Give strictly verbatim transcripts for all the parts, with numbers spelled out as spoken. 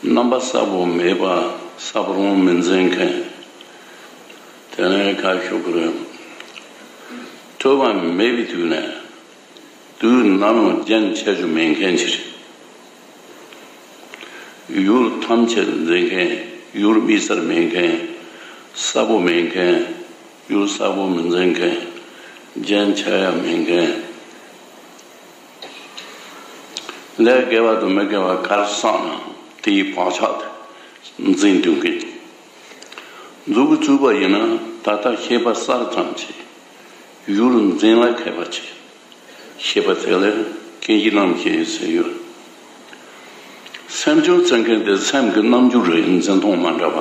རྣམ་པ་གསལ་པོ་མེད་པ་གསལ་པོ་རང་མི་འཛིན་མཁན། དེ་ནས་ཁ་ཤོག་གི་རེད། ཐོས་པ་མེད་པའི་དུས་ནས། དུས་ནམ་ཡང་རྒྱན་ཆ་རྒྱུ་མེད་མཁན་ཅིག་རེད། ཡུལ་ཐམས་ཅད་འཛིན་མཁན། ཡུལ་དམིགས་བསལ་མེད་མཁན། གསལ་པོ་མེད་མཁན། ཡུལ་གསལ་པོ་མི་འཛིན་མཁན། རྒྱན་ཆ་ཡང་མེད་མཁན། ལས་དགེ་བ་དང་མི་དགེ་བ་ག་རེ་བསགས་ན་དེའི་བག་ཆགས་དེ་འཛིན་སྡོད་མཁན། མཛུབ་གུ་བཙུགས་པ་ཡིན་ན་ད་ལྟ་ཤེས་པ་གསལ་ཙམ་གྱིས་ཡུལ་འཛིན་ལ་མཁས་པ་ཅིག་ཤེས་པ་དེ་ལ་ཀུན་གཞི་རྣམ་ཤེས་ཟེར་ཡོད། སེམས་བྱུང་ཟེར་མཁན་དེ་སེམས་ཀྱི་རྣམ་འགྱུར་རེད། འཛིན་སྟངས་མ་འདྲ་བ།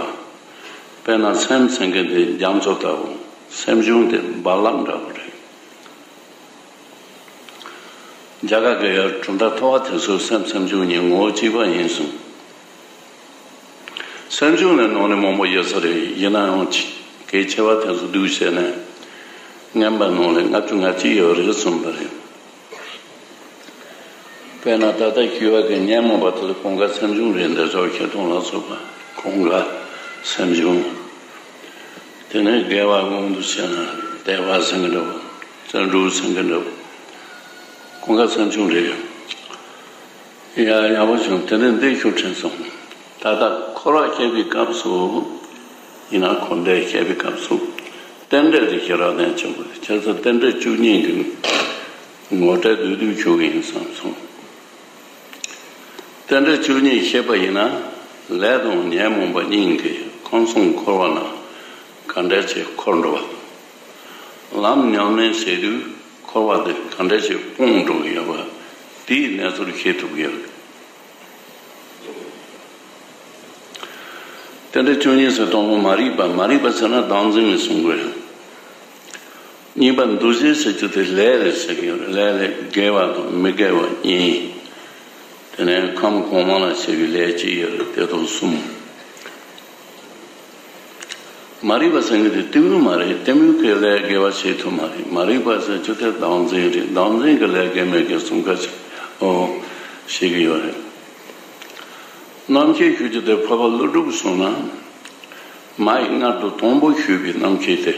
དཔེར་ན་སེམས་ཟེར་མཁན་དེ་རྒྱ་མཚོ་ལྟ་བུ། སེམས་བྱུང་དེ་རྦ་རླབས་འདྲ་བོ་རེད། རྒྱ་གར་གྱི་ཡ་གྲུབ་མཐའ་ཐོག་དེ་ཚོ་སེམས་སེམས་བྱུང་གཉིས་ངོ་བོ་གཅིག་པ་ཡིན་གསུངས། སེམས་བྱུང་ལ་ནང་ནས་མང་པོ་ཡོད་ས་རེད། ཡིན་ན་ཡང་གལ་ཆེ་བ་དེ་ཚོ་བསྡུས་བྱས་ནས་མངོན་པ་ནང་ལ་ལྔ་བཅུ་ང་གཅིག་ཡོད་རེད་གསུངས་པ་རེད། དཔེར་ན་ད་ལྟ་ཞུས་པ་གི་ཉོན་མོངས་པ་དེ་ཚོ་གང་ག་སེམས་བྱུང་རེད། འདོད་ཆགས་ཞེ་སྡང་ལ་སོགས་པ་གང་ག་སེམས་བྱུང་། དེ་ནས་དགེ་བ་དབང་དུ་བྱས་ན་བདེ་བ་ཟེར་གི་འདྲ་བོ། བརྩོན་འགྲུས་ཟེར་གི་འདྲ་བོ། གང་ག་སེམས་བྱུང་རེད། ཡ་ཡག་པོ་བྱུང་། དེ་ནས་འདི་ཤུགས་དྲན་སོང་། ད་ལྟ་འཁོར་བ་བཤད་པའི་སྐབས་སུ་ཡིན་ན་འཁོར་འདས་བཤད་པའི་སྐབས་སུ་རྟེན་འབྲེལ་དེ་ཞེ་དྲག་གནད་ཆེན་པོ་རེད། བྱས་ཙང་རྟེན་འབྲེལ་བཅུ་གཉིས་ཀྱི་ངོ་སྤྲོད་བསྡུས་བསྡུས་ཞུ་གི་ཡིན་བསམ་སོང་། རྟེན་འབྲེལ་བཅུ་གཉིས་བཤད་པ་ཡིན་ན། ལས་དང་ཉོན་མོངས་པ་གཉིས་ཀྱིས་ཁམས་གསུམ་འཁོར་བ་ན་ག་འདྲ་ཅིག་འཁོར་འགྲོ་བ། ལམ་ཉམས་ལེན་བྱེད་དུས་འཁོར་བ་དེ་ག་འདྲ་ཅིག་སྤོང་འགྲོ་གི་ཡོད་པ། དེའི་གནས་ཚུལ་ཤེས་ཐུབ་ཀྱི་ཡོད། རྟེན་འབྲེལ་བཅུ་གཉིས་ཟེར་དང་པོ་མ་རིག་པ། མ་རིག་པ་ཟེར་ན་བདག་འཛིན་ནས་གསུང་དགོས། གཉིས་པ་འདུ་བྱེད་ཟེར་རྒྱུ་དེ་ལས་རེད་ཟེར་གྱི་ཡོད་རེད། ལས་ལས་དགེ་བ་དང་མི་དགེ་བ་གཉིས། དེ་ནས་ཁམས་གོང་མ་ལ་བྱེད་པའི་ལས་གཅིག་ཡོད་རེད། དེ་དང་གསུམ། མ་རིག་པ་ཟེར་མཁན་དེ་གཏི་མུག་མ་རེད། གཏི་མུག་གིས་ལས་དགེ་བ་བྱེད་ཐུབ་མ་རེད། མ་རིག་པ་ཟེར་རྒྱུ་དེ་བདག་འཛིན་རེད། བདག་འཛིན་གྱིས་ལས་དགེ་མི་དགེ་གསུམ་ཀ་ཅིག་ཨོ་བྱེད་ཀྱི་ཡོད་རེད། རྣམ་མཁྱེན་ཞུ་རྒྱུ་དེ་འཕགས་པ་ཀླུ་སྒྲུབ་གསུངས་ན། མ་ཡི་མངལ་དུ་དང་པོ་ཞུགས་པའི་རྣམ་མཁྱེན་དེ།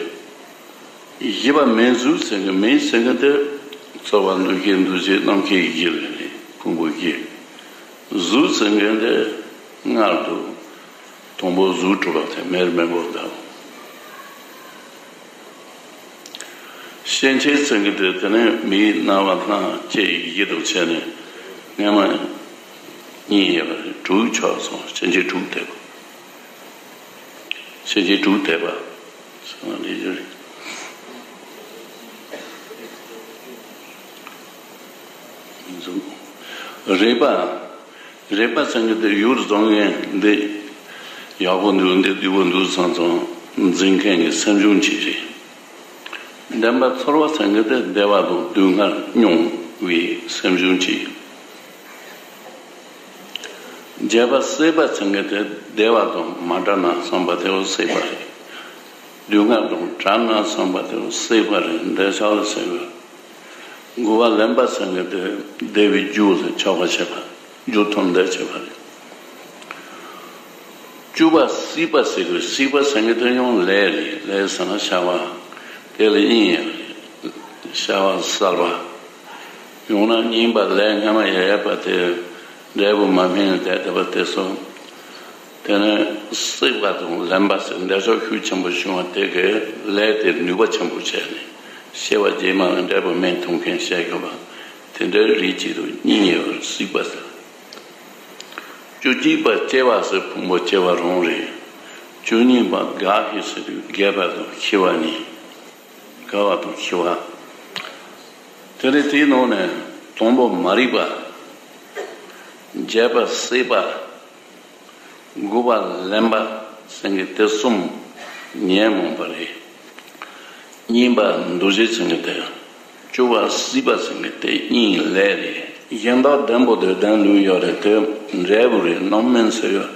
བཞི་པ་མེ་གཟུགས་ཟེར་གི། མེ་ཟེར་གི་དེ་རྩ་བ་འདུ་ཤེས་འདུ་བྱེད་རྣམ་མཁྱེན་བཞི་ལས་ནི་ཕུང་པོ་བཞི། གཟུགས་ཟེར་གི་དེ་མངལ་དུ་དང་པོ་གཟུགས་གྲུབ་པ་དེ་མེར་མེར་པོ་དང་། སྐྱེ་མཆེད་ཟེར་གི་དེ་དེ་ནས་མིག་རྣ་བ་སྣ་ལྕེ་བཞི་དང་བྱས་ནས་སྔ་མ་གཉིས་ཡོད་པ་དྲུག་ཆགས་སོང་། སྐྱེ་མཆེད་དྲུག་འདས་པ། སྐྱེ་མཆེད་དྲུག་འདས་པ་ཟེར་ན་ལེགས་ཤོམ་རེད། རེག་པ། རེག་པ་ཟེར་མཁན་དེ་ཡུལ་བཟང་ངན་འདི་ཡག་པོ་འདུག་འདི་སྡུག་པོ་འདུག་བསམ་བསམ་འཛིན་མཁན་གྱི་སེམས་བྱུང་གཅིག་རེད། བདེན་པ་ཚོར་བ་ཟེར་མཁན་དེ་བདེ་བ་དང་སྡུག་བསྔལ་མྱོང་བའི་སེམས་བྱུང་གཅིག། བརྗེད་པ་སྲེད་པ་ཟེར་མཁན་དེ་བདེ་བ་དང་མ་བྲལ་ན་བསམ་པ་དེ་བོ་སྲེད་པ་རེད། སྡུག་བསྔལ་དང་བྲལ་ན་བསམ་པ་དེ་བོ་སྲེད་པ་རེད། འདོད་ཆགས་ལ་སྲེད་པ། འགོག་པ་ལེན་པ་ཟེར་མཁན་དེ་བདེ་བའི་རྒྱུ་ལ་ཆགས་པ་བྱེད་པ། རྒྱུ་ཐོབ་འདོད་བྱེད་པ་རེད། བཅུ་པ་སྲིད་པ་ཟེར་དགོས། སྲིད་པ་ཟེར་མཁན་དེ་ཡང་ལས་རེད། ལས་ཟེར་ན་བྱ་བ་དེ་ལ་གཉིས་ཡོད་རེད། བྱ་བ་གསར་པ། ཡང་ན་རྙིང་པ་ལས་སྔ་མ་ཡོད་ཡོད་པ་དེ་འབྲས་བུ་མ་སྨིན་ནས་བསྡད་བསྡད་པ་དེ་ཚོ། དེ་ནས་སྲིད་པ་དང་ལེན་པ་ཟེར་འདོད་ཆགས་ཤུགས་ཆེན་པོ་བྱུང་བ་དེ་གས་ལས་དེ་ནུས་པ་ཆེན་པོ་བྱས་ནས་སྐྱེ་བ་རྗེས་མ་ལ་འབྲས་བུ་སྨིན་ཐུབ་མཁན་བྱས་དགོས་པ། དེ་འདྲའི་རིགས་གཅིག་ཏུ་གཉིས་ཡོད་པར་སྲིད་པ་ཟེར། བཅུ་གཅིག་པ་སྐྱེ་བ་ཟེར་ཕུང་པོ་སྐྱེ་བ་རང་རེད། བཅུ་གཉིས་པ་རྒ་ཤི་ཟེར་དུས་རྒས་པ་དང་ཤི་བ་གཉིས། རྒ་བ་དང་ཤི་བ། དེ་ནས་དེའི་ནང་ནས་དང་པོ་མ་རིག་པ། བརྗེད་པ་སྲེད་པ། འགོག་པ་ལེན་པ་ཟེར་མཁན་དེ་གསུམ་ཉོན་མོངས་པ་རེད། གཉིས་པ་འདུ་བྱེད་ཟེར་མཁན་དེ། བཅུ་པ་སྲིད་པ་ཟེར་མཁན་དེ་གཉིས་ལས་རེད། གཞན་དག་ལྡན་པོ་དེ་ལྡན་ལུགས་ཡོད་རེད། དེ་འབྲས་བུ་རེད། རྣམ་སྨིན་ཟེར་ཡོད།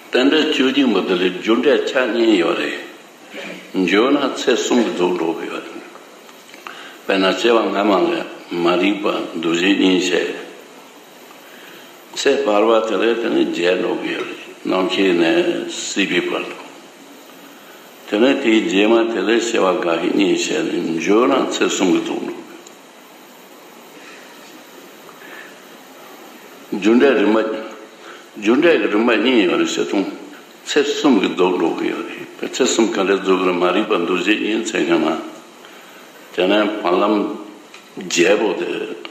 རྟེན་འབྲེལ་བཅུ་གཉིས་པོ་དེ་ལ་རྒྱུ་འབྲས་ཆ་གཉིས་ཡོད་རེད། འཇོག་ན་ཚེ་གསུམ་གྱི་རྫོགས་འགྲོ་གི་ཡོད་རེད། དཔེར་ན་སྐྱེ་བ་སྔ་མ་ལ་མ་རིག་པ་འདུ་བྱེད་གཉིས་བྱས། ཚེ་བར་པ་དེ་ལས་དེ་ནས་བརྒྱད་འགྲོ་གི་ཡོད་རེད། རྣམ་ཤེས་ནས་སྲིད་པའི་བར་དུ། དེ་ནས་དེའི་རྗེས་མ་དེ་ལས་སྐྱེ་བ་དགག་གི་གཉིས་བྱས་ནས་འབྱོར་ན་ཚེ་གསུམ་གྱི་རྫོགས་འགྲོ་གི། རྒྱུ་འབྲས་རིམ་པ། རྒྱུ་འབྲས་ཀྱི་རིམ་པ་གཉིས་ཡོད་རེད་ཟེར་དུས། ཚེ་གསུམ་གྱི་རྫོགས་འགྲོ་གི་ཡོད་རེད། ཚེ་གསུམ་ག་འདྲས་རྫོགས་ཀྱི་རེད། མ་རིག་པ་འདུ་བྱེད་གཉིས་ཚེ་སྔ་མ། དེ་ནས་བར་ལམ་བརྒྱད་པོ་དེ།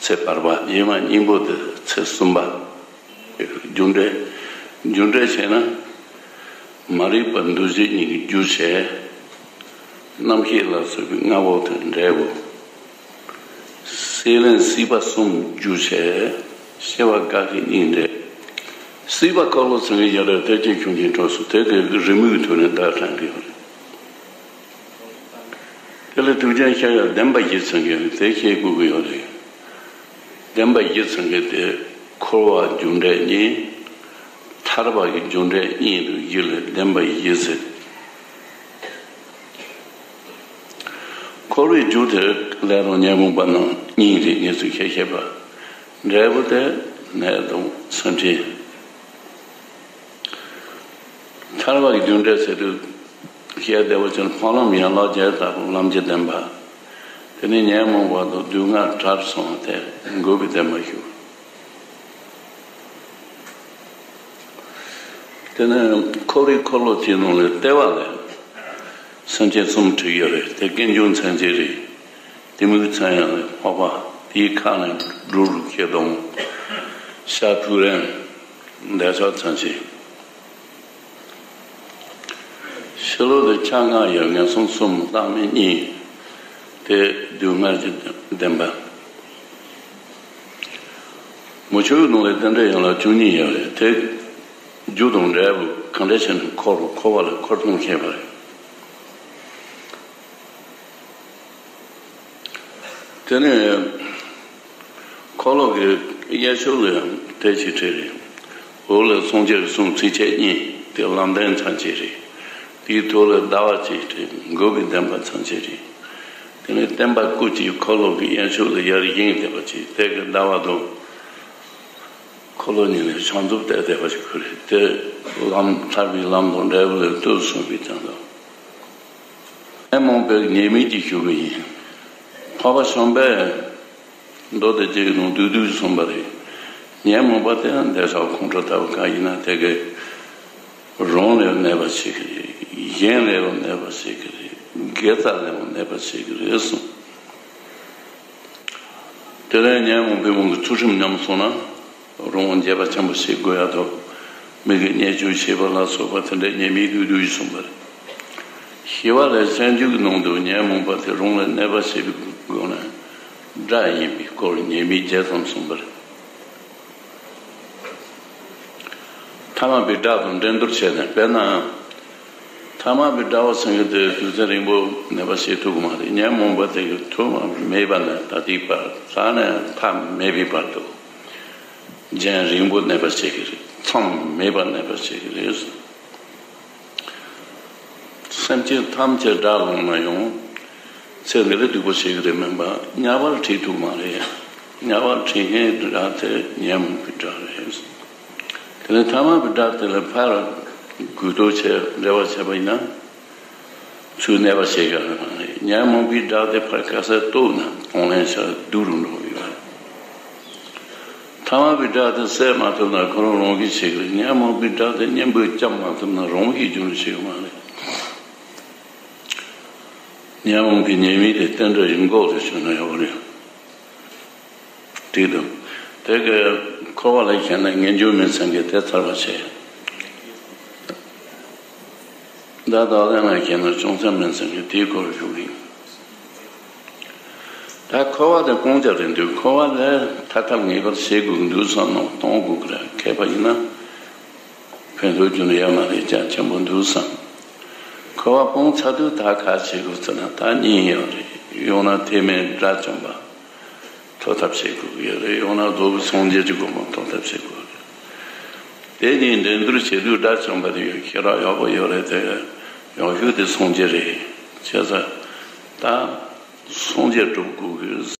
ཚེ་བར་པ་རྗེས་མ་གཉིས་པོ་དེ་ཚེ་གསུམ་པ། རྒྱུ་འབྲས། རྒྱུ་འབྲས་བྱས་ན། མ་རིག་པ་འདུ་བྱེད་གཉིས་ཀྱི་རྒྱུ་བྱས། རྣམ་ཤེས་ལ་སོགས་པའི་ལྔ་པོ་དང་འབྲས་བུ། སྲེད་ལེན་སྲིད་པ་གསུམ་རྒྱུ་བྱས། སྐྱེ་བ་དགག་གི་གཉིས་འབྲས། སྲིད་པ་འཁོར་ལོ་ཚང་གི་ཡོད་རེད། དེ་སྐྱེ་ཁྱོད་ཀྱི་གྲོགས་སུ་དེ་གའི་རི་མོའི་ཐོག་ནས་བདག་དྲན་གི་ཡོད་རེད། དེ་ལ་ཐུགས་རྒྱལ་ཤ་ཡ་བདེན་པ་བཞི་ཚང་གི་ཡོད་རེད། དེ་ཤེས་དགོས་ཀྱི་ཡོད་རེད། བདེན་པ་བཞི་ཚང་གི་དེ་འཁོར་བ་རྒྱུ་འབྲས་གཉིས། ཐར་པ་གི་རྒྱུ་འབྲས་གཉིས་དུ་བཞི་ལས་བདེན་པ་བཞི་ཟེར། འཁོར་བའི་རྒྱུ་དེ་ལས་རང་ཉོན་མོངས་པ་རྣམས་གཉིས་རེད། གཉིས་སུ་ཤེས་ཤེས་པ། འབྲས་བུ་དེ་ནད་དང་སེམས་ཅན། ཐར་པ་གི་རྒྱུ་འབྲས་ཟེར་དུས། ཤེས་བདེ་བོ་ཅན་འཕགས་ལམ་ཡན་ལག་བརྒྱད་ལྟ་བུ་ལམ་གྱི་བདེན་པ། དེ་ནི་ཉོན་མོངས་པ་དང་སྡུག་བསྔལ་བྲལ་སོང་བ་དེ་འགོག་པའི་བདེན་པ་ཞུ། དེ་ནས་འཁོར་བའི་འཁོར་ལོ་དེའི་ནང་ལས་ལྟེ་བ་ལས་སེམས་ཅན་གསུམ་བྲིས་ཡོད་རེད། དེ་ཀུན་འབྱུང་མཚན་ཅན་རེད། གཏི་མུག་མཚན་ཡང་ལས་འཕགས་པ། དེའི་ཁ་ནས་འབྲུ་རུ་སྐྱེ་དང་། ཤ་ཕུག་རན། འདོད་ཆགས་མཚན་ཅན། ཕྱི་ལོགས་ལ་ཆ་ལྔ་ཡོད། ངན་སོང་གསུམ། ལྷག་མེད་གཉིས། དེ་སྡུག་བསྔལ་གྱི་བདེན་པ། མུ་ཆོའི་ནང་ལ་རྟེན་འབྲེལ་ཡན་ལག་བཅུ་གཉིས་ཡོད་རེད། དེ་རྒྱུ་དང་འབྲས་བུ་གང་འདྲ་བྱས་ནས་འཁོར་རུ། འཁོར་བ་ལ་འཁོར་སྟངས་བཤད་པ་རེད། དེ་ནས་འཁོར་ལོ་གི་གཡས་ཕྱོགས་ལ་ཡང་དེ་ཅིག་བྲིས་རེད། འོག་ལ་སངས་རྒྱས་ཀྱི་གསུང་ཚིགས་བཅད་གཉིས། དེ་ལམ་བདེན་མཚན་ཅན་རེད། དེའི་ཐོག་ལ་ཟླ་བ་ཅིག་བྲིས། འགོག་པའི་བདེན་པ་མཚན་ཅན་རེད། དེ་ནས་བསྟན་པ་སྐུ་གཅིག་འཁོར་ལོ་གི་གཡས་ཕྱོགས་ལ་ཡར་བཞེངས་བསྡད་པ་ཅིག་དེ་གི་ཟླ་བ་དང་འཁོར་ལོ་གཉིས་ལ་ཕྱག་མཛུབ་གཏད་བསྡད་པ་ཞིག་ཁུར་རེད། དེ་ལམ་ཐར་པའི་ལམ་དང་འབྲས་བུ་ལ་ལྟོས་གསུངས་པའི་དོན་དང་། ཉོན་མོངས་པའི་ཉེས་དམིགས་ཀྱིས་ཞུ་གི་ཡིན། འཕགས་པ་བྱམས་པས་མདོ་སྡེ་རྒྱན་གྱི་ནང་བསྡུས་བསྡུས་གསུངས་པ་རེད། ཉོན་མོངས་པ་དེ་ཡང་འདོད་ཆགས་ཁོང་ཁྲོ་ལྟ་བུ་གང་ཡིན་ན་དེ་གའི་རང་ལ་ཡང་གནོད་པ་བྱེད་ཀྱི་རེད། གཞན་ལ་ཡང་གནོད་པ་བྱེད་ཀྱི་རེད། དགེ་རྩ་ལ་ཡང་གནོད་པ་བྱེད་ཀྱི་རེད་གསུངས། དེ་ལས་ཉོན་མོངས་པའི་དབང་གིས་ཚུལ་ཁྲིམས་ཉམས་སོང་ན། རང་དབང་བརྗེད་པ་ཆེན་པོ་བྱེད་དགོས་ཡ་དང་། མི་གི་བརྙས་བཅོས་བྱེད་པ་ལ་སོགས་པ་དེ་འདྲའི་ཉེས་དམིགས་བསྡུས་བསྡུས་གསུངས་པ་རེད། ཞི་བ་ལྷའི་སྤྱོད་འཇུག་གི་ནང་དུ་ཉོན་མོངས་པ་དེ་རང་ལ་གནོད་པ་བྱེད་པའི་སྒོ་ནས་དགྲ་ཡིན་པའི་སྐོར་ཉེས་དམིགས་བརྒྱད་ཙམ་གསུངས་པ་རེད། ཐ་མལ་པའི་དགྲ་དང་འགྲན་བསྡུར་བྱས་ནས། དཔེར་ན། ཐ་མལ་པའི་དགྲ་བོ་ཚང་གི་དེ་དུས་ཚོད་རིང་པོ་གནོད་པ་བྱེད་ཐུབ་ཀྱི་མ་རེད། ཉོན་མོངས་པ་དེ་གི་ཐོག་མ་མེད་པ་ནས་ད་ལྟའི་བར། ད་ནས་མཐའ་མེད་པའི་བར་དུ། རྒྱང་རིང་པོ་གནོད་པ་བྱེད་ཀྱི་རེད། མཚམས་མེད་པར་གནོད་པ་བྱེད་ཀྱི་རེད། སེམས་ཅན་ཐམས་ཅད་དགྲ་བླངས་ན་ཡང་། ཚེ་འདི་ལ་སྡུག་པོ་བྱེད་ཀྱི་རེད་མིན་པ། དམྱལ་བར་ཁྲིད་ཐུབ་མ་རེད། དམྱལ་བར་ཁྲིད་མཁན་དགྲ་དེ་ཉོན་མོངས་པའི་དགྲ་རེད། དེ་ནས་ཐ་མལ་པའི་དགྲ་དེ་ལ་ཕར་རྒོལ་རྡོག་བྱས་འབྲེལ་བ་བྱས་པ་ཡིན་ན། ཚུར་གནོད་པ་བྱེད་ཀྱི་རེད། ཉོན་མོངས་པའི་དགྲ་དེ་ཕར་ག་ས་གཏོར་ན་གཏོང་ལེན་བྱ་སྡུག་རུ་འགྲོ་གི་ཡོད། ཐ་མལ་པའི་དགྲ་དེ་བསད་མ་ཐུབ་ན་ཁོ་རང་རང་གིས་བྱེད་ཀྱི་རེད། ཉོན་མོངས་པའི་དགྲ་དེ་གཉེན་པོས་བསྐྱབ་མ་ཐུབ་ན་རང་གིས་རྒྱུན་བྱེད་ཀྱི་མ་རེད། ཉོན་མོངས་པའི་ཉེས་དམིགས་དེ་རྟེན་འབྲེལ་གཞི་འགོག་ཏུ་བྱུང་ན་ཡག་པོ་རེད། དེ་དང་། དེ་གི་འཁོར་བ་ལ་ཞེན་ན་ངེས་འབྱུང་མིན་ཚང་གི་དེ་ཚར་བ་བྱས། བདག་བདག་ལ་ཞེན་ན་བྱང་སེམས་མིན་ཚང་གི་དེའི་སྐོར་ཞུ་གི་ཡིན། ད་འཁོར་བ་དེ་སྤང་བྱ་རེད་འདུག་འཁོར་བ་ལས་ཐར་ཐབས་ངེས་པར་བྱེད་དགོས་ཀྱི་འདུག་བསམ་ན་གཏོང་དགོས་ཀྱི་རེད། མཁས་པ་ཡིན་ན། ཕན་ཐོགས་རྒྱུ་ནི་ཡོད་མ་རེད། རྒྱ་ཆེན་པོ་འདུག་བསམ། འཁོར་བ་སྤོང་ཚར་དུས་ད་ག་བྱེད་དགོས་ཟེར་ན། ད་གཉིས་ཡོད་རེད། ཡང་ན་ཐེག་དམན་དགྲ་བཅོམ་པ་ཐོབ་ཐབས་བྱེད་དགོས་ཀྱི་ཡོད་རེད། ཡང་ན་རྫོགས་པའི་སངས་རྒྱས་ཀྱི་གོ་འཕང་ཐོབ་ཐབས་བྱེད་དགོས་རེད། དེ་གཉིས་འགྲན་བསྡུར་བྱེད་དུས་དགྲ་བཅོམ་པ་དེ་ཡང་ཤེས་རབ་ཡག་པོ་ཡོད་རེད་དེ། ཡག་ཤོས་དེ་སངས་རྒྱས་རེད། བྱས་ཙང་ད་སངས་རྒྱས་སྒྲུབ་དགོས་ཀྱི།